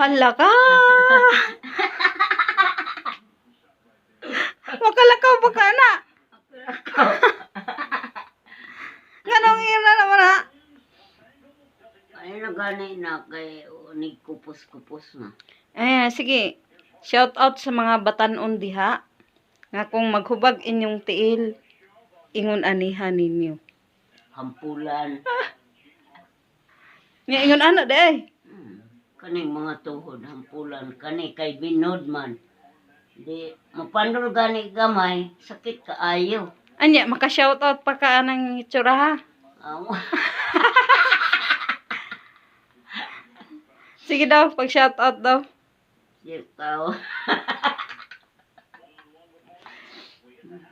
Hala ka! Makalakaw pa ka na. Nganong ina naman ha? Ay na gani na kay ni kupos-kupos na. Ayan, sige. Shout out sa mga batanon diha. Nga kung maghubag inyong tiil, ingon aniha ninyo. Hampulan. Nga ingon ano de eh. Kaning mga tuhod hampulan kani kay binod man. Di mapandol gani gamay, sakit kaayo. Anya, maka-shout out pa ka anang itsura ha. Amo. Sige daw, pag shout out daw. Di tao.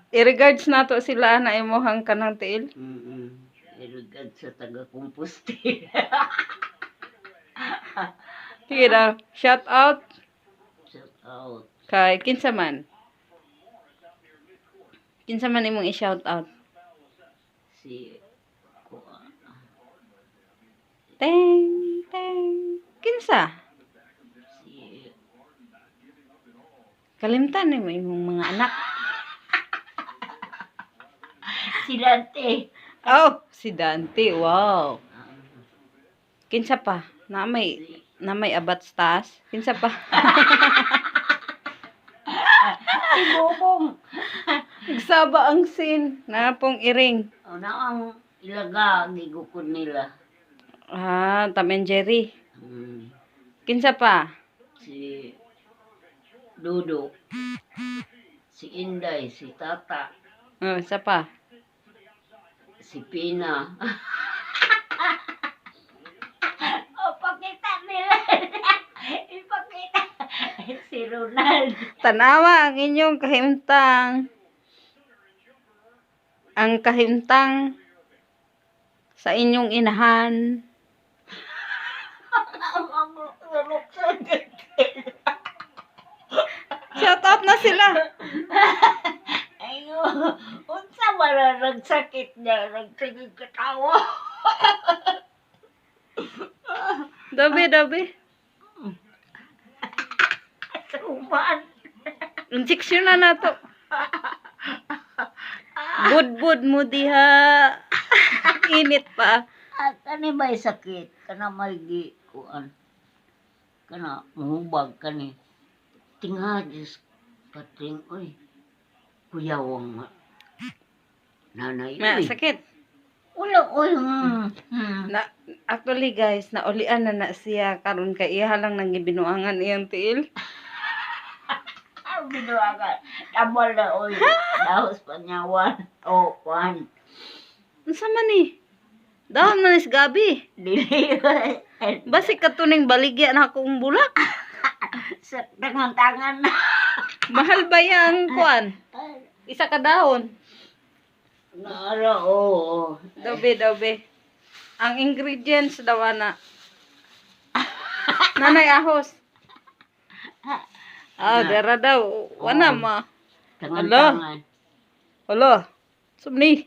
I-regards nato sila na imuhang kanang tiil. Irigad sa taga Compostela. Sige daw, shout out Shout out. kay kinsa man. Kinsa man imong i-shout out. Si kuan. Teng teng. Kinsa? Si Kalimtan nimo imong mga anak. si Dante. Oh, si Dante. Wow. Kinsa pa? Na may abat sa taas? Kinsa pa? Si Bobong. Nagsaba ang sin. Na pong iring. O na ang ilaga gigukod nila. Ah, Tom and Jerry. Kinsa pa? Si Dudo. Si Inday, si Tata, Oh, isa pa. Si Pina. O, pakita nila. Ipakita. Si Ronald. Tanawa ang inyong kahimtang. Ang kahimtang sa inyong inahan. Shout out na sila. Ayo, unsa man na nagsakit niya, nagsige katawa. Dobe, dobe. Suman. Injection na nato. Budbud mo diha. Init pa. Ah, kani may sakit, kana may gi kuan. Kana muhubag kani. Tinga Diyos pating oy. Kuyawang ma. Nanay Na, oy. sakit. Wala oy. Na, actually guys, naulian na na siya karon kay iya lang nang gibinuangan iyang tiil. Ah, binuangan. Tambal na oy. Dahos panyawan. O kuan. Unsa man ni? Dahon man is gabi. Dili. Basig katuning baligya na akong bulak. Sa tangan-tangan na. Mahal ba yang kuan? Isa ka dahon. Naara, oo. Dobe, dobe. Ang ingredients daw ana. Nanay ahos. Ah, dara daw. Wana ma. Tangan-tangan. Hala. Sumni.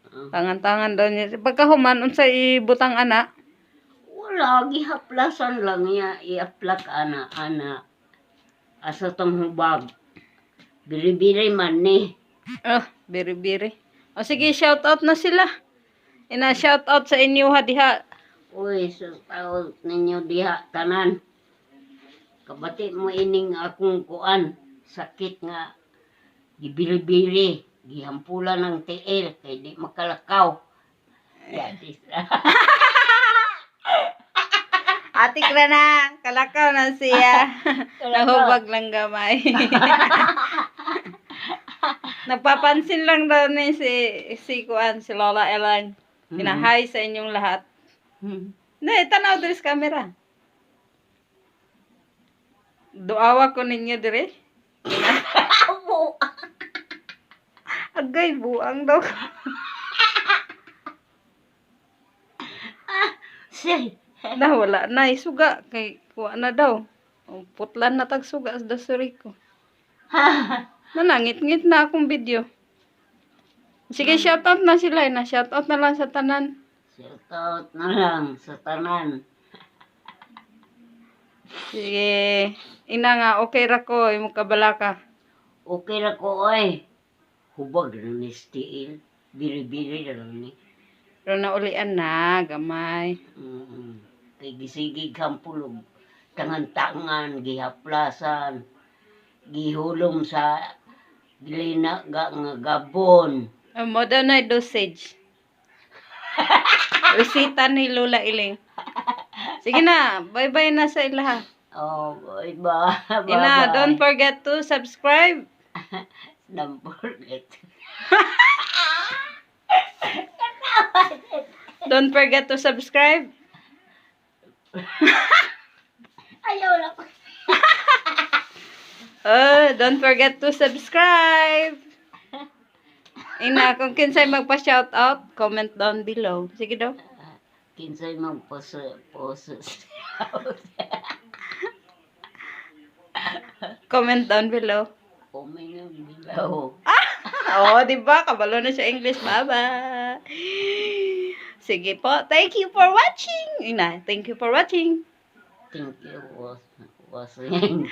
Ah. Tangan-tangan daw niya. Pagkahuman unsa ibutang ana? Wala, gihaplasan lang niya. Iaplak, ana, ana. Asa tong hubag. Bili-bili man ni. Oh, biri-biri. O sige, shout out na sila. Ina shout out sa inyo ha diha. Uy, sa tao ninyo diha, tanan. Kabati mo ining akong kuan. Sakit nga. Gibili-bili. Gihampulan ng tiil. Kay di makalakaw. Yatis. Atik ra na, kalakaw na siya. Nahubag lang gamay. Nagpapansin lang daw ni si si kuan si Lola Ellen. Pinahay sa inyong lahat. Ne, tanaw diri sa camera. Duawa ko ninyo dire. Abo. Agay buang daw. Say. Na wala na isuga kay kuha na daw. O, putlan na tag suga sa dasuri ko. Nanangit-ngit na akong video. Sige, shoutout na sila. Na shoutout na lang sa tanan. Shout out na lang sa tanan. Sige. Ina nga, okay ra ko. Imo kabalaka. Okay ra ko ay. Hubag ra ni sa tiil. Biri-biri ra ni. Pero naulian na, gamay. Kay gisigig hampulog. Tangan-tangan, gihaplasan, gihulom sa gilina ga nga gabon. Mo daw na dosage. Resita ni Lola Iling. Sige na, bye-bye na sa ilaha. Oh, bye bye. Ina, don't forget to subscribe. Don't forget. Don't forget to subscribe. Ayaw lang. Oh, don't forget to subscribe. Ina, kung kinsay magpa-shout out, comment down below. Sige daw. Kinsay mang pos pos. Comment down below. Comment below. Oh, di ba? Kabalo na siya English. Bye-bye. Sige po. Thank you for watching. Ina, thank you for watching. Thank you was watching.